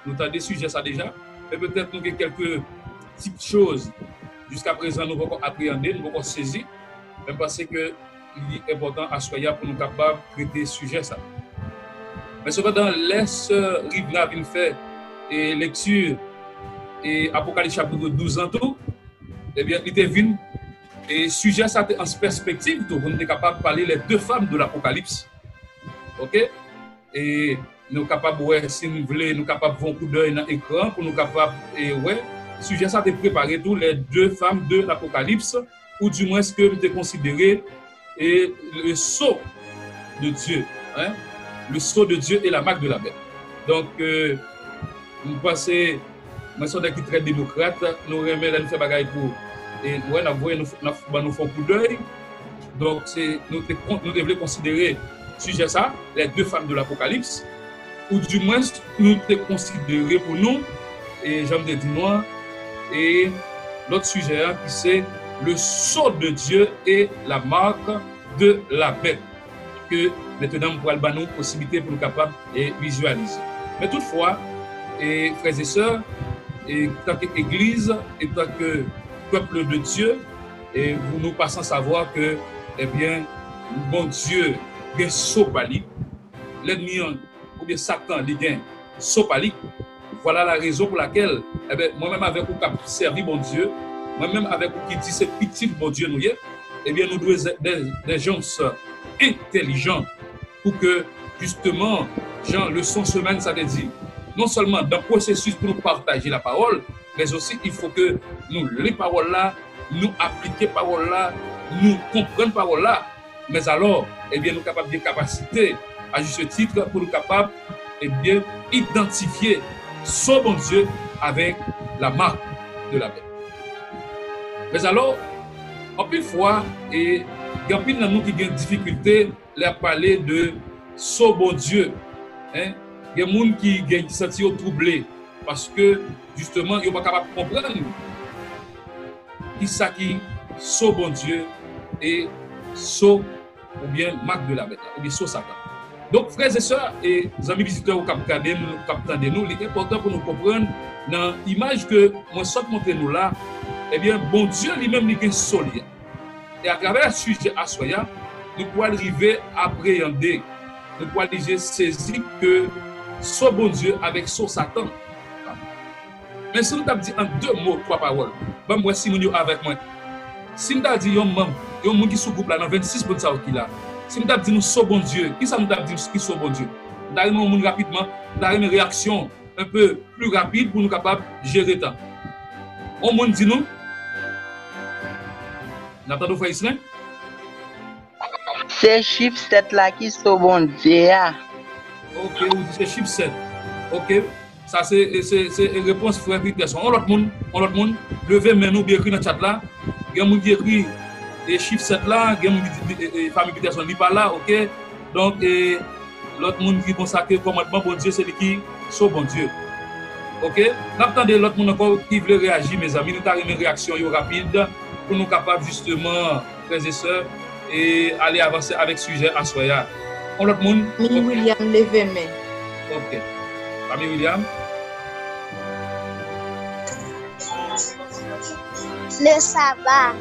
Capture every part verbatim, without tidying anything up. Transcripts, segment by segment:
nou tande sijè sa deja, men petèt nou gen kèlke ti choz jiska prezan nou poko apreyande, nou poko sezi, men m panse ke li enpòtan aswè a pou nou kapab trete sijè sa. Men sepandan, lè sè Rivna vin fè e lekti e Apokalips chapit douz lan tou, ebyen, li te vin e sijè sa te an pèspektiv tou, pou nou te kapab pale les deux femmes de l'Apocalypse. Oke? E nou kapab wè, si n vle, nou kapab fè yon koudèy nan ekran pou nou kapab e wè. Sijè sa te prepare tou, les deux femmes de l'Apocalypse, ou dimwens ke m te konsidere e le sceau de Dieu, hein? Le sceau de Dieu et la marque de la bête. Donk, e, m panse, mwen se yon nèg ki trè demokrat, nou renmen lè nou fè bagay pou, e, wè, n ap voye nou, n ap ban nou fè yon koudèy. Donk, se, nou te, nou te vle konsidere sijè sa, les deux femmes de l'Apocalypse, ou dimwens, nou te konsidere pou nou, e jan m te di nou an, e lòt sijè a ki se le sceau de Dieu et la marque de la bête, ke mentnan m pral ban nou posiblite pou nou kapab e vizyalize. Men toutfwa, e frè e sè, e tanke egliz, e tanke pèp de Dye, e nou pa san savwa ke, ebyen, Bondye gen sceau pa li, lènmi an, oubyen Satan, li gen sceau pa li. Vwala la rezon pou lakèl, ebyen, mwen menm avèk ou k ap sèvi Bondye, mwen menm avèk ou ki di se pitit Bondye nou ye, ebyen, nou dwe de, de gens entèlijan pou ke, jisteman, jan leson semèn sa te di, non sèlman dan pwosesis pou nou pataje lapawòl, men osi, il faut que nou li pawòl la, nou aplike pawòl la, nou konprann pawòl la. Mèzalò, ebyen, nou kapab gen kapasite, à juste titre, pou nou kapab, ebyen, idantifye sceau Bondye avèk la marque de la bête. Mèzalò, anpil fwa, e gen anpil nan nou ki gen difikilte lè y ap pale de sceau Bondye. Hein? Gen moun ki gen, ki santi yo twouble paske, jisteman, yo pa kapab konprann kisa ki sceau Bondye e sceau oubyen marque de la bête la, oubyen sceau Satan. Donk, frè e sè e zanmi vizitè ou k ap gade nou, k ap tande nou, li enpòtan pou nou konprann nan imaj ke mwen sot montre nou la, ebyen, Bondye li menm li gen sceau li a. E atravè sijè aswè a, nou pral rive apreyande, nou pral rive sezi ke sceau Bondye avèk sceau Satan. Men si nou t ap di an de mo, twa pawòl, ban m wè si moun yo avèk mwen. Si m ta di yon manm, yon moun ki sou gwoup la, nan vennsis moun sa yo ki la, si m t ap di nou sceau Bondye, kisa nou t ap di m ki sceau Bondye? M ta renmen yon moun rapidman, m ta renmen reyaksyon un peu plus rapid pou nou kapab jere tan. Yon moun di nou, n ap tande w, frè Islin? Se chif sèt la ki sceau Bondye a. Ok, ou di se chif sèt. Ok. Sa se, se, se repons frè Peterson. Yon lòt moun, yon lòt moun, leve men nou, byen ekri nan chat la. Gen moun ki ekri e chif sèt la, gen moun ki di e, e, fanmi Peterson li pa la, ok. Donk, e, lòt moun ki konsa ke kòmandman Bondye se li ki sceau Bondye. Ok? N ap tande lòt moun ankò ki vle reyaji, mezanmi. Nou ta renmen reyaksyon yo rapid pou nou kapab jisteman, frè e sè, e ale avanse avèk sijè aswè a. Yon lòt moun? Fanmi William leve men. Ok. Fanmi William? Le sabbat.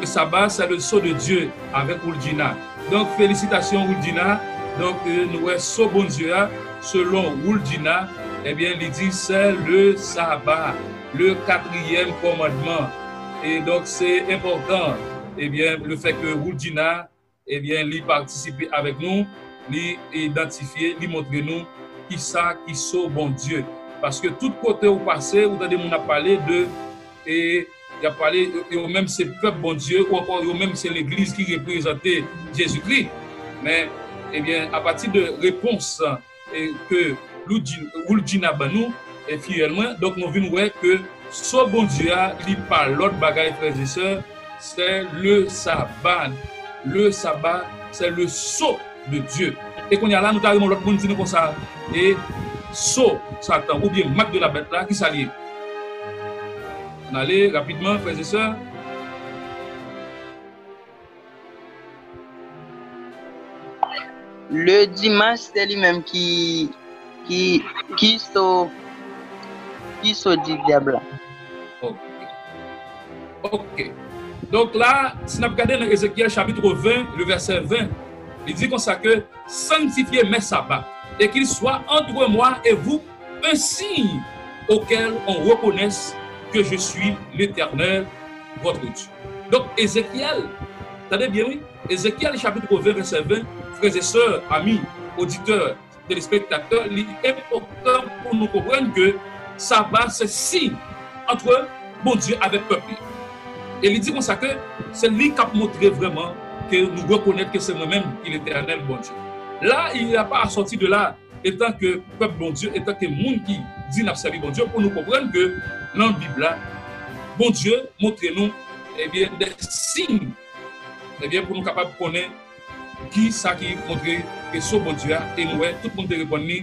Le sabbat, c'est le sceau de Dieu avec Wooldjina. Donk, felisitasyon Wooldjina. Donk, euh, nou wè sceau Bondye a, selon Wooldjina, ebyen, li di, c'est le sabbat, le quatrième commandement. E donk, se enpòtan, ebyen, le fait que Wooldjina, ebyen, li patisipe avèk nou, li idantifye, li montre nou kisa ki sceau Bondye. Paske tout kote ou pase, ou tande moun ap pale de e y ap pale, yo, yo menm se pèp Bondye, ou ankò yo menm se legliz ki reprezante Jezikri. Men, ebyen, apati de repons e, ke Wooldjina ban nou, e fiyèl mwen, donk nou vin wè ke sceau Bondye a, li pa lòt bagay, frè e sè, c'est le sabbat. Le sabbat, c'est le sceau de Dieu. E kounye a la, nou ta renmen lòt moun di nou konsa, e sceau Satan, oubyen marque de la bête la, kisa l ye? Ann ale rapidman, frè e sè. Le dimanche, se li menm ki ki, ki so, ki so di dyab la. Ok. Ok. Donk la, si n ap gade nan Ezekyèl chapit ven, le vèsè ven, li di konsa ke, sanctifiez mes sabbats, et qu'il soit entre moi et vous un signe auquel on reconnaisse que je suis l'Éternel, votre Dieu. Donk, Ezekyèl, tande byen wi, Ezekyèl chapit ven, vèsè ven, frè e sè, ami, oditè, telespektatè, li enpòtan pou nou konprann ke Saba se siy ant Bondye avèk pèp li. E li di konsa ke se li k ap montre vrèman ke nou rekonèt ke se mwen menm ki Letènèl Bondye. La, il n'y a pas à sortir de là, etan ke pèp Bondye, etan ke moun ki di n ap sèvi Bondye, pou nou konprann ke nan Bib la, Bondye montre nou, ebyen, de siy, ebyen, pou nou kapab konnen ki sa ki montre ke so Bondye a, e nou wè tout moun te reponn li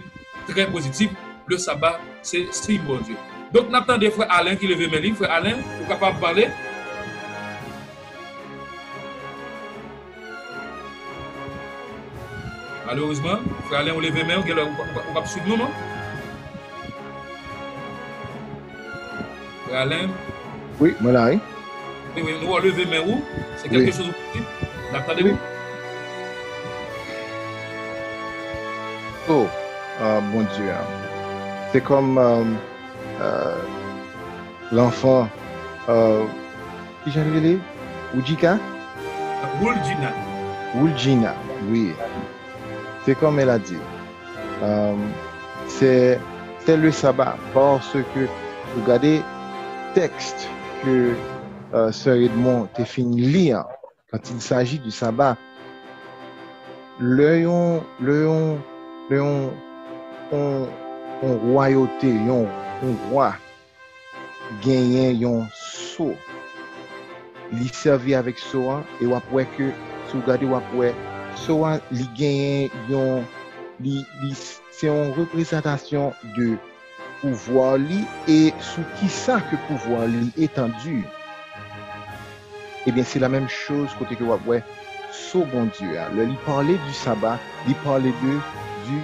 trè pozitif, le saba se siy Bondye. Donk, n ap tande frè Alen ki leve men li. Frè Alen, ou kapab pale? Malerezman, frè Alen, ou leve men, ou genlè ou p ap swiv nou, non? Frè Alen? Wi, mwen la, wi. Wi, wi, nou wè w leve men ou. Se kèlke choz ou di. N ap tande ou. Oh, uh, Bondye, uh, se kòm uh, uh, l'enfant, uh, ki jan li rele? Woudjika? Wouldjina. Wouldjina, wi. C'est comme elle a dit. Euh, c'est c'est le sabbat, parce que, regardez, texte que euh, Sœur Edmond te fin li an, quand il s'agit du sabbat, lè yon lè yon lè yon yon yon rwayote, yon yon rwa genyen yon so, li sèvi avèk so a, e w ap wè ke si w gade w ap wè so a li genyen yon li li se yon reprezantasyon de pouvwa li e sou kisa ke pouvwa li etandi. Ebyen, se la menm choz kote ke w ap wè so Bondye a. Lè li pale di saba, li pale de du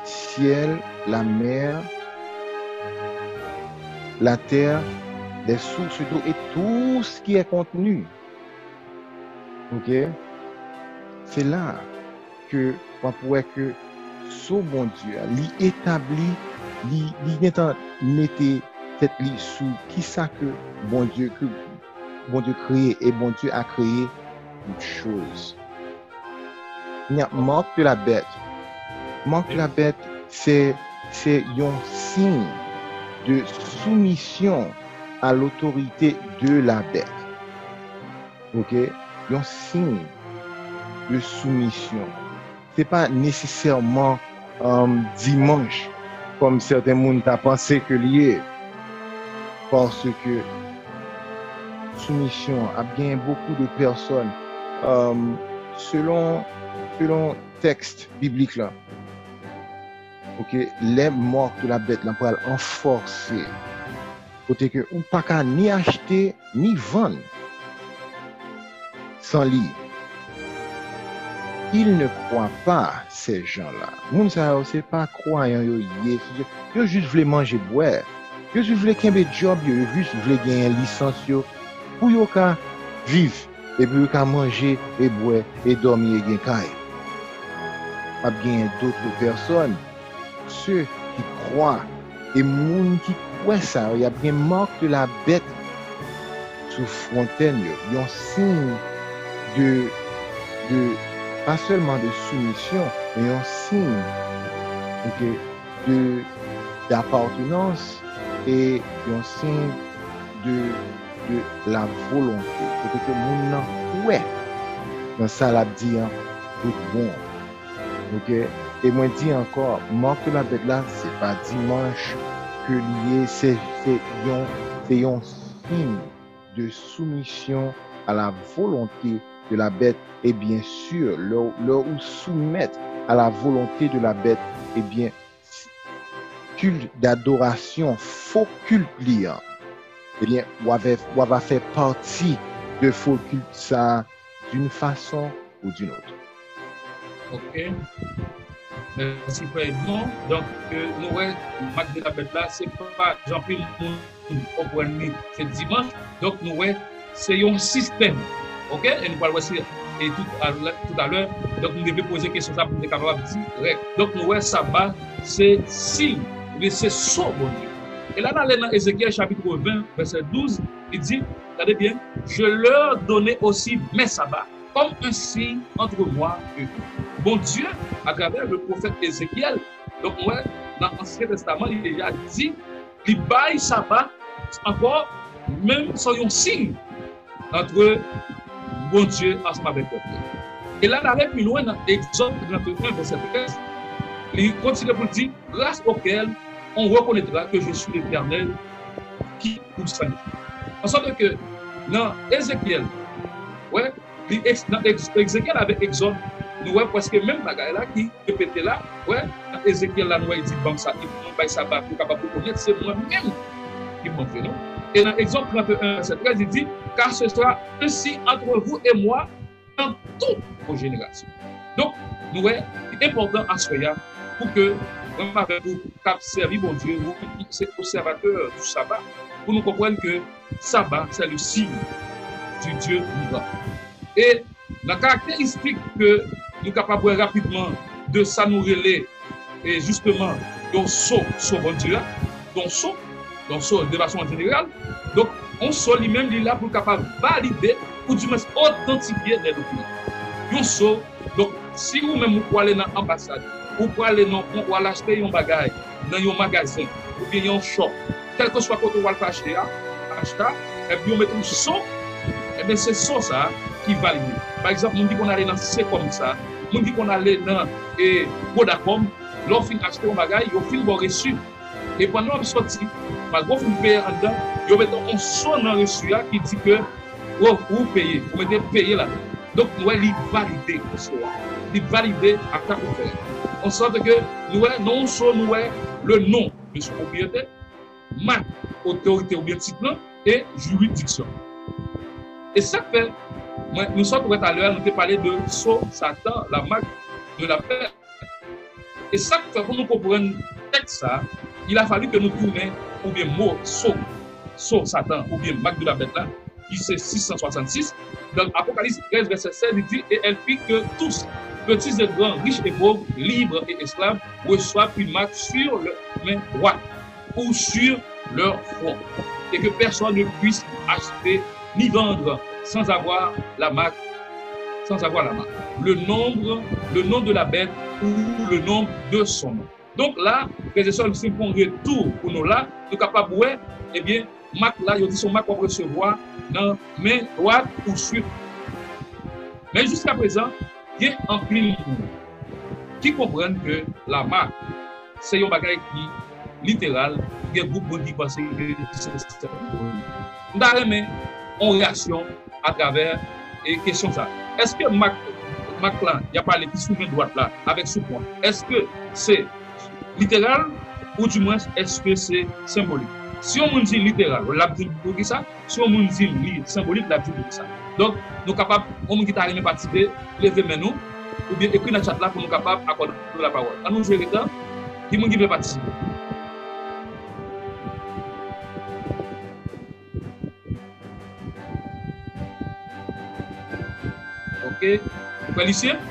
ciel, la mer, la terre, les sources d'eau et tout ce qui est contenu. Ok? Se la ke w ap wè ke so Bondye a, li etabli, li, li gentan mete tèt li sou kisa ke Bondye ke Bondye kreye, e Bondye a kreye tout choz. Ni a mark de la bête. Mark de la bête, se se yon siy de soumission à l'autorité de la bête. Ok? Yon siy de soumission. Se pa nesesèman um, dimanch, kòm sèten moun ta panse ke li ye. Paske soumisyon an ap genyen bokou de pèsòn, um, selon, selon tèks biblik la. Ok, lè mark de la bèt lan pral anfòse, kote ke ou pa ka ni achte ni vann san li. Il ne croit pas, ces gens-là. Moun sa yo, se pa kwayan yo ye. Yo jis vle manje bwè. Yo jis vle kenbe djòb yo. Yo jis vle genyen lisans yo pou yo ka viv. Epi yo ka manje e bwè e dòmi e gen kay. Ap genyen d'autres personnes, ceux qui croient, e moun ki kwè sa yo, y ap gen mark de la bèt sou fwontèn yo, yon siy de, de, pa sèlman de soumisyon, men yon siy, ok, de, d'apartenance e yon siy de, de la volonté. Kote ke moun nan kwè nan sa l ap di an tout bon. Ok? E mwen di ankò, mark de la bête la, se pa dimanch ke li ye, se, se yon, se yon siy de soumission à la volonté de la bête. Et bien sûr, lè, lè ou soumèt à la volonté de la bête, ebyen, kilt dadorasyon, fo kilt li an, ebyen, w ava, w ava fè pati de fo kilt sa d'une façon ou d'une autre. Ok. Mèsi, frè Edmond. Donk, euh, nou wè, mak de la bèt la, se pa jan anpil moun konprann li, se dimanch. Donk, nou wè, se yon sistèm. Oke? E nou pral wè se, e tout a, tout a lè. Donk, nou dwe poze kesyon sa pou nou te kapab dirèk. Donk, nou wè, saba, se siy, oubyen se so Bondye. E la, n ale nan Ezekyèl chapit ven, vèsè douz, li di, gade byen, Je leur donnai aussi mes sabbats comme un signe entre moi et eux. Bondye, atravè le pwofèt Ezekyèl, donk, nou wè, nan Ansyen Tèstaman, li deja di, li bay saba ankò, menm se yon siy ant Bondye ansanm avèk pèp li. E la, n ale pi lwen nan Egzòd trannteyen, vèsè trèz, li kontinye pou l di, grâce auquel on reconnaîtra que je suis l'Éternel qui vous sanctifie. An sòt ke nan Ezekyèl, wè, li ex-, nan ex-, Ezekyèl avèk Egzòd, nou wè prèske menm bagay la ki repete la, wè, nan Ezekyèl la, nou wè, li di, ban m sa, li, mwen bay saba pou kapab rekonèt se mwen menm ki Bondye nou. E nan Egzòd trannteyen, vèsè trèz, li di, car ce sera ainsi entre vous et moi dans toutes vos générations. Donk, nou wè, li enpòtan aswè a pou ke mwen avèk ou k ap sèvi Bondye, ou ki se obsèvatè du sabbat, pou nou konprann ke sabbat, c'est le signe du Dieu vivant. E nan karakteristik ke nou kapab wè rapidman de sa nou rele e jisteman, yon so, so Bondye a, yon so, yon so de fason an jeneral. Donk, yon so li menm, li la pou l kapab valide, ou dimwens otantifye de dokiman. Yon so, donk, si ou menm ou prale nan anbasad, ou prale nan, ou al achte yon bagay nan yon magazen, oubyen yon shop, kèlkeswa kote ou al achte a, achte a, epi yo mete yon so, ebyen se so sa a ki valide. Pa egzanp, moun ki konn ale nan Senkòm sa, moun ki konn ale nan, e, Vodacom, lè w fin achte yon bagay, yo fin ba w resi. E pandan w ap sòti, malgre w fin peye anndan, yo mete yon so nan resi a ki di ke, o, ou peye, ou mete peye ladan. Donk, nou wè li valide so a. Li valide atak ou fè a. An sòt ke nou wè nan yon so, nou wè le nom de son propriétaire, mak otorite oubyen tit lan, e jiridiksyon. E sa k fè, mwen, nou sot wè talè a, nou te pale de so Satan, la marque de la bête. E sa k fè pou nou konprann tèks sa, il a fallu que nou tounen oubyen mo so, so Satan oubyen marque de la bête la, ki se sis san swasannsis. Dans Apocalypse treize, verset seize, il dit, et elle fit que tous, petits et grands, riches et pauvres, libres et esclaves, reçoivent une marque sur leur main droite ou sur leur front, et que personne ne puisse acheter ni vendre sans avoir la marque, sans avoir la marque, le nombre, le nom de la bête ou le nom de son nom. Donk la, frè e sè, se yon retou pou nou la, nou kapab wè, ebyen, mak la, yo di se yon mak w ap resevwa nan men dwat ou swiv. Men jiskaprezan, gen anpil moun ki konprann ke lamak se yon bagay ki literal, gen gwoup moun ki panse ke se senbolik. M ta renmen yon reyaksyon atravè, e, kesyon sa. Èske mak, mak la, y ap pale ki sou men dwat la, avèk sou pwen, èske se literal, ou dimwens, èske se senbolik? Si yon moun di literal, l ap di poukisa? Si yon moun di li senbolik, l ap di poukisa? Donk, nou kapab, yon moun ki ta renmen patisipe, leve men nou, oubyen ekri nan chat la pou nou kapab akòde lapawòl. Ann nou jere tan, ki moun ki vle patisipe? Ok. Frè Lisyen?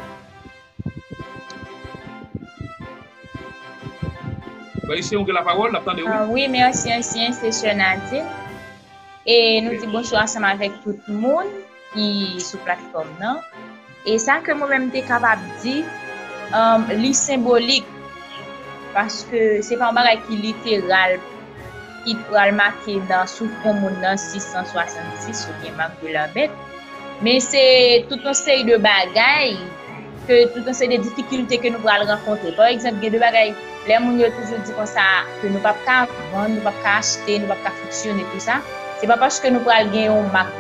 Frè Lisyen, ou gen lapawòl, n ap tande w. Ah, wi, mèsi, ansyen, se sè Nadine. E nou di bonswa ansanm avèk tout moun ki sou platfòm nan. E sa ke mwen menm te kapab di, um, li senbolik, paske se pa yon bagay ki literal, ki pral make nan sou fwon moun nan sis san swasannsis oubyen marque de la bête. Men se tout yon seri de bagay, ke tout yon seri de difikilte ke nou pral rankontre. Pa egzanp, gen de bagay, lè moun yo toujou di konsa ke nou p ap ka vann, nou p ap ka achte, nou p ap ka fonksyone, tou sa. Se pa paske nou pral gen yon mak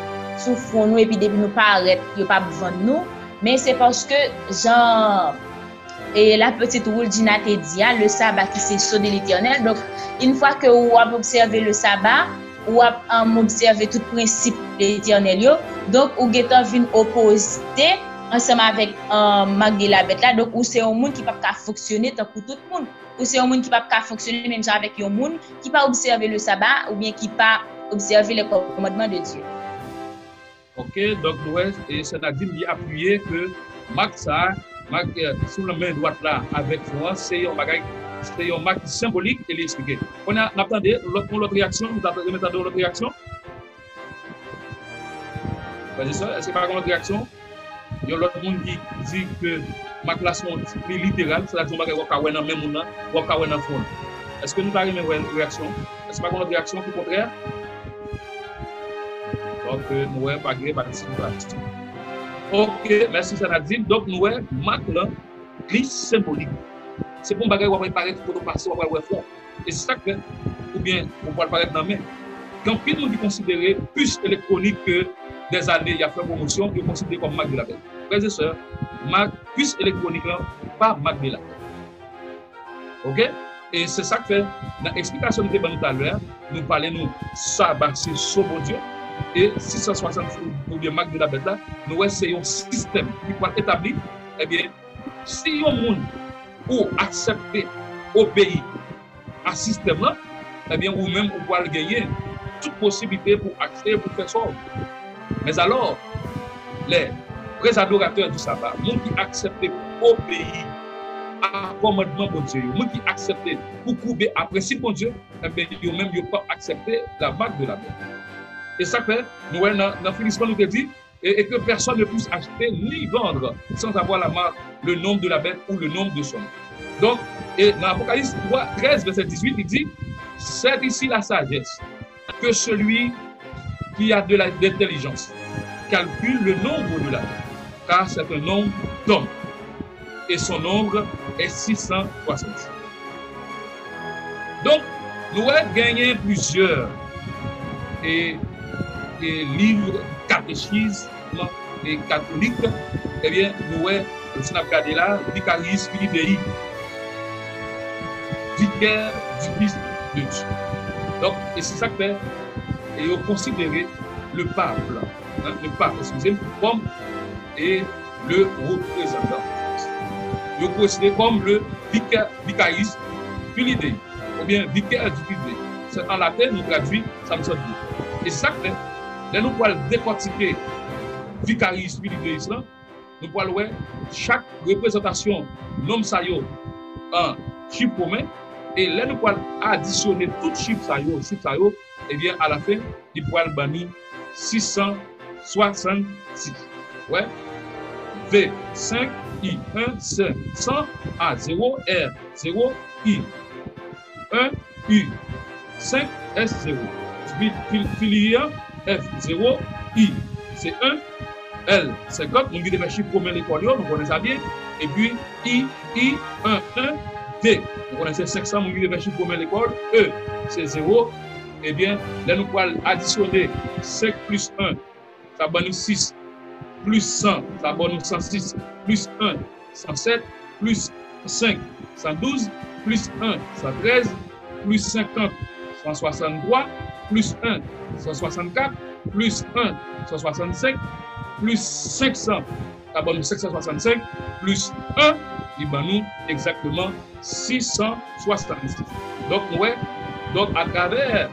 sou fwon nou epi depi nou parèt, yo p ap vann nou. Men se paske jan e la petite Woodjina te di a, le sabbat ki se so de Letènèl. Donk, yon fwa ke w ap obsève le sabbat, w ap, um, obsève tout prensip Letènèl yo. Donk, ou gentan vin opoze ansanm avèk, euh, mak de labèt la. Donk, ou se yon moun ki p ap ka fonksyone tankou tout moun. Ou se yon moun ki p ap ka fonksyone menm jan avèk yon moun ki pa obsève le saba oubyen ki pa obsève les commandements de Dieu. Ok, donk nou wè, e, Sè Nadine li apiye ke mak sa, mak, e, sou men dwat la avèk fon an, se yon bagay, se yon mak ki senbolik e li eksplike. Kounye a, n ap tande lòt, yon lòt reyaksyon, nou ta renmen tande yon lòt reyaksyon. Frè e sè, èske pa gen lòt reyaksyon? Yon lòt moun ki di ke mak la se yon tip li literal, sètadi yon bagay w ap ka wè nan men moun nan, w ap ka wè nan fwon l. Èske nou ta renmen wè reyaksyon? Èske pa gen lòt reyaksyon ki kontrè? Donk, nou wè pa gen patisip. Ok, mèsi Sè Nadine. Donk, nou wè mak lan li senbolik. Se pa yon bagay w ap wè parèt kote w pase, w ap wè fwon. E se sa k fè, oubyen ou pral parèt nan men. Gen anpil moun ki konsidere pis elektwonik ke dèzane y ap fè pwomosyon, yo konsidere kòm mak de labèt. Frè e sè, mak, pis elektwonik lan pa mak de labèt. Ok? E se sa k fè, nan eksplikasyon nou te ban nou talè a, nou pale nou saba se so Bondye, e sis san swasannsis oubyen mak de labèt la, nou wè se yon sistèm ki pral etabli, ebyen, si yon moun ou aksepte obeyi a sistèm lan, ebyen, ou menm ou pral genyen tout posiblite pou aksè pou fè sa w vle. Mèzalò, les vrais adorateurs du sabbat, moun ki aksepte obeyi a kòmandman Bondye yo, moun ki aksepte pou koube a prensip Bondye, ebyen, yo menm yo p ap aksepte la marque de la bête. E sa k fè, nou wè nan, nan finisman nou te di, et, et que personne ne puisse acheter ni vendre sans avoir la marque, le nom de la bête ou le nom de son nom. Donk, e nan Apocalypse trois, treize, verset dix-huit, li di, c'est ici la sagesse, que celui qui a de la, d'intelligence calcule le nombre de la bête, car c'est un nombre d'hommes, et son nombre est six cent soixante-six. Donk, nou wè genyen plizyè e, e liv katechism e katolik, ebyen, nou wè, si n ap gade la, Vicarius Filii Dei, Vicaire du Fils de Dieu. Donk, e se sa k fè, e yo konsidere le pape, hein, le pape, excusez-moi, kòm, e, le reprezantan. Yo konsidere kòm le vica-, Vicarius Filii Dei, oubyen Vicaire du Fils de Dieu. Se an laten nou tradui sa m sot di. E sa k fè, lè nou pral dekòtike Vicarius Filii Deis lan, nou pral wè chak reprezantasyon nonm sa yo an chif women, e lè nou pral adisyone tout chif sa yo, chif sa yo, ebyen, alafen, li pral ban nou sis san swasannsis. Wè, V senk, I en, S san, A zewo, R zewo, I en, U senk, S zewo. Fi-, fi-, Filii an, F zewo, I se en, L senkant, moun ki te fè chif women lekòl yo, nou konnen sa byen. Epi I, I en, en, D. Nou konnen se senk san, moun ki te fè chif women lekòl, E se zewo. Ebyen, lè nou pral adisyone senk plis en, sa ban nou sis, plis san, sa ban nou san sis, plis en, san sèt, plis senk, san douz, plis en, san trèz, plis senkant, san swasanntwa, plis en, san swasannkat, plis en, san swasannsenk, plis senk san, sa ban nou senk san swasannsenk, plis en, li ban nou egzakteman sis san swasannsis. Donk, nou wè, donk, atravè,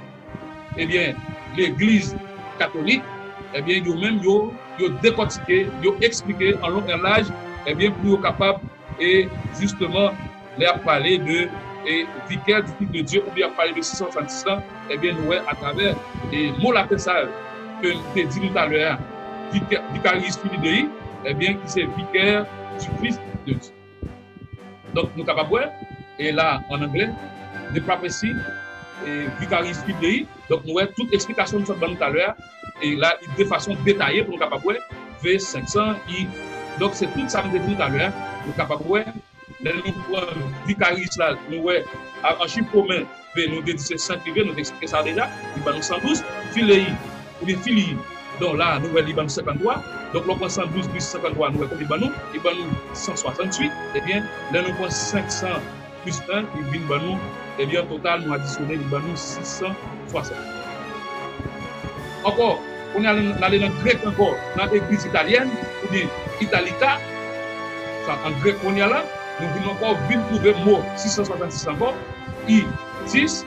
ebyen, legliz katolik, ebyen, yo menm, yo, yo dekòtike, yo eksplike an long, an laj, ebyen, pou yo kapab, e, jisteman, lè y ap pale de, e, Vicaire du Fils de Dieu, oubyen y ap pale de sis san swasannsis lan, ebyen, nou wè atravè, e, mo laten sa yo ke m te di nou talè a, Vica-, Vicarius Filii Dei, ebyen, ki se Vicaire du Fils de Dieu. Donk, nou kapab wè, e la, an anglè, the papacy, e Vicarius Filii Dei. Donk, nou wè tout eksplikasyon nou sot ban nou talè a, e la, de fason detaye pou nou kapab wè, V senk san, I. Donk, se tout sa m te di nou talè a, nou kapab wè, lè nou pran Vicarius la, nou wè, a, an chif women, V, nou te di se senk li vle, nou te eksplike sa deja, li ban nou san douz, Filii, oubyen Filii, donk la, nou wè li ban nou senkanntwa, donk lè w pran san douz plis senkanntwa, nou wè konbyen li ban nou, li ban nou san swasanntuit, ebyen, lè nou pran senk san plis en, li vin ban nou, ebyen, an total, nou adisyone, li ban nou sis san swasant. Ankò, Kounye a, n ale nan grèk ankò, nan legliz italyèn, oubyen Italica, sa an grèk kounye a la, nou vin ankò, vin twouve mo sis san swasannsis ankò, I sis,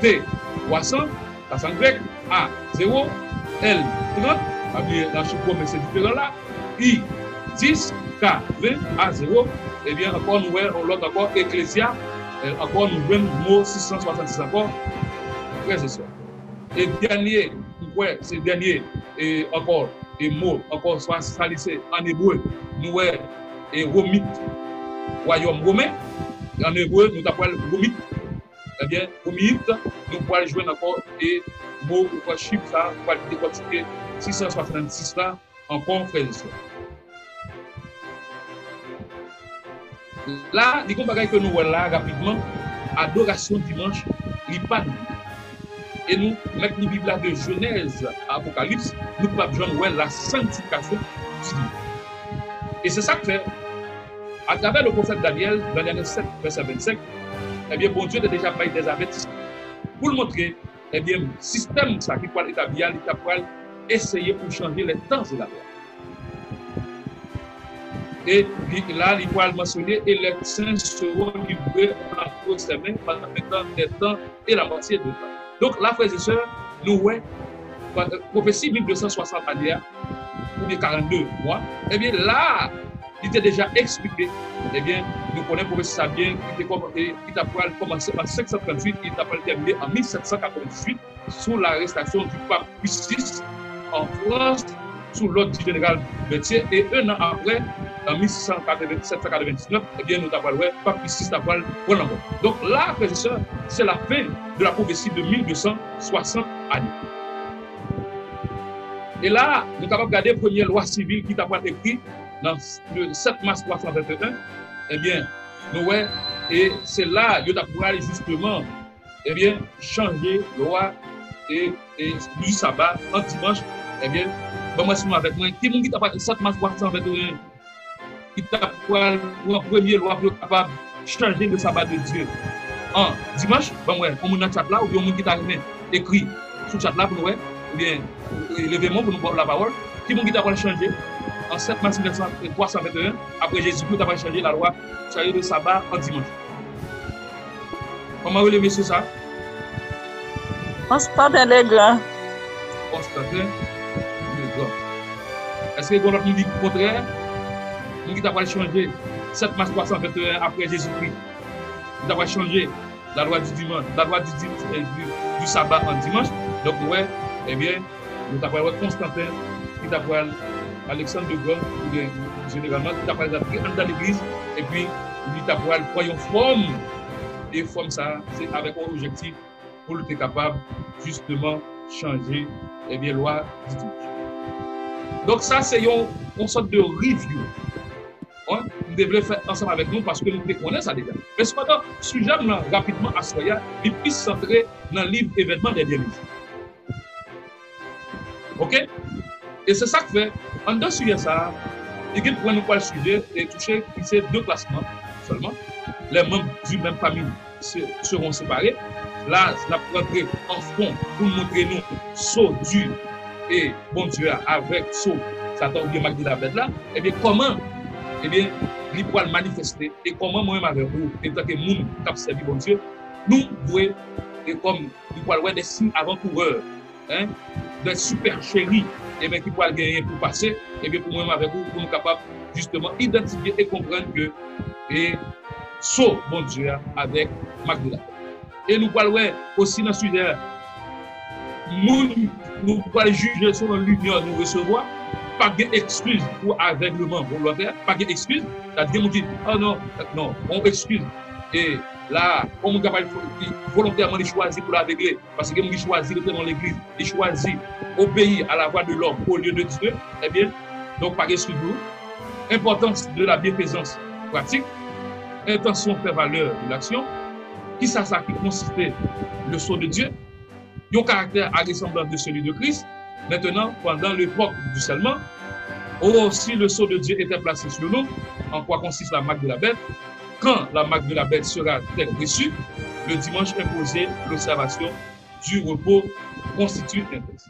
T twa san, sa se an grèk, A zewo, L trant, pa bliye nan chif women se diferan la, I dis, K ven, A zewo, ebyen ankò nou wè yon lòt ankò, Eklezya, eh, ankò nou jwenn mo sis san swasannsis ankò, frè e sè. E dènye, m kwè se dènye, e ankò, e mo, ankò, swa sa li se an ebre, nou wè, e Romit, wayòm women, an ebre, nou ta pral Romit, ebyen, Romit, nou pral jwenn ankò, e mo, ou pral chif sa, ou pral dekòtike sis san swasannsis la, ankò, frè e sè. La, li gon bagay ke nou wè la rapidman, adorasyon dimanch, li pa nou. E nou mèt li Bib la de Jenèz a Apokalips, nou p ap janm wè la sanctification du dimanche. E se sa k fè, atravè le pwofèt Danyèl, Danyèl sèt, vèsè vennsenk, ebyen, Bondye te deja bay dèzavètisman pou l montre, ebyen, sistèm sa ki pral etabli a, li ta pral eseye pou chanje les temps et la loi. E li, la, li pral mansyone, et les saints seront livrés entre ses mains pendant vingt ans, des temps et la moitié de temps. Donk, la, frè e sè, nou wè, pa-, pwofesi mil de san swasant ane a, oubyen karannde mwa, ebyen, la, li te deja eksplike, ebyen, nou konnen pwofesi sa byen, ki te kòm-, e, ki ta pral kòmanse an senk san tranntuit, ki ta pral tèmine an mil sèt san katrevendizuit, sou larestasyon di pap Pi sis an Frans, sou lòd di jeneral Berthier, e un an aprè, an mil sèt san katreven, sèt san katrevendiznèf, ebyen, nou ta pral wè pap Pi sis ta pral pran lanmò. Donk la, frè e sè, se la fen de la pwofesi de mil de san swasant ane. E la, nou kapab gade premye lwa sivil ki ta pral ekri nan le sèt mas twa san venteyen, ebyen, nou wè, e se la yo ta pral jisteman, ebyen, chanje lwa e, e jou saba an dimanch, ebyen, ban mwen si nou avèk mwen. Ki moun ki ta pral, sèt mas twa san venteyen, ki ta pral pran premye lwa pou yo kapab chanje le sabbat de Dieu an dimanch? Ban mwen, yon moun nan chat la, oubyen yon moun ki ta renmen ekri sou chat la pou nou wè, oubyen, e, leve men w pou nou ba w lapawòl. Ki moun ki ta pral chanje an sèt mas mil nèf san, twa san venteyen, apre Jezikri, ta pral chanje lalwa, chanje le saba an dimanch? Kòman rele mesye sa? Konstantin Legrand. Konstantin Legrand. Èske gen lòt moun ki kontrè? Moun ki ta pral chanje sèt mas twa san venteyen apre Jezikri. Li ta pral chanje lalwa di dimanch, lalwa di, di, eh, di, di saba an dimanch. Donk, nou wè, ebyen, nou ta pral wè Konstantin, ki ta pral, Alexandre le Grand, oubyen jeneralman, ki ta pral rantre anndan legliz, epi li ta pral pran yon fòm, e fòm sa, se avèk yon objektif pou l te kapab, jisteman, chanje, ebyen, lwa di dimanch. Donk, sa, se yon, yon sòt de review. Wi, m te vle fè ansanm avèk nou paske nou te konnen sa deja. Men sepandan, sijè m nan rapidman aswè a, li plis santre nan liv Evènman dènye jou. Oke? E se sa k fè, anndan sijè sa a, li gen pwen nou pral swive e touche ki se de klasman sèlman. Les membres d'une même famille se, seront séparés. La, n ap rantre an fon pou n montre nou so di e Bondye a avèk so Satan oubyen Magdala bèt la. Ebyen, kòman, ebyen, li pral manifeste e kòman mwen menm avèk ou, antanke moun k ap sèvi Bondye, nou dwe, e kòm nou pral wè de siy avan kourè, hein, de supercherie, ebyen, ki pral genyen pou pase, ebyen, pou mwen menm avèk ou, pou nou kapab jisteman idantifye e konprann ke, e so Bondye a avèk Magdala. E nou pral wè osi nan sijè a, moun nou pral jije selon limyè nou resevwa, pa gen ekskiz pou avègleman volontè, pa gen ekskiz. Sa di gen moun ki, oh non, non, yon ekskiz. E la, yon moun kapab ki volontèman li chwazi pou l avegle, paske gen moun ki chwazi rete nan legliz, li chwazi obeyi à la voix de l'homme au lieu de Dieu, ebyen, donk pa gen ekskiz pou ou. Importance de la bienfaisance pratique, intention fait valeur de l'action. Kisa sa ki konsiste le sceau de Dieu? Yon karaktè à ressemblance de celui de Christ. Maintenant, pendant l'époque du scellement, oh, si le sceau de Dieu était placé sur nous, en quoi consiste la marque de la bête? Quand la marque de la bête sera-t-elle reçue? Le dimanche imposé, l'observation du repos constitue un test.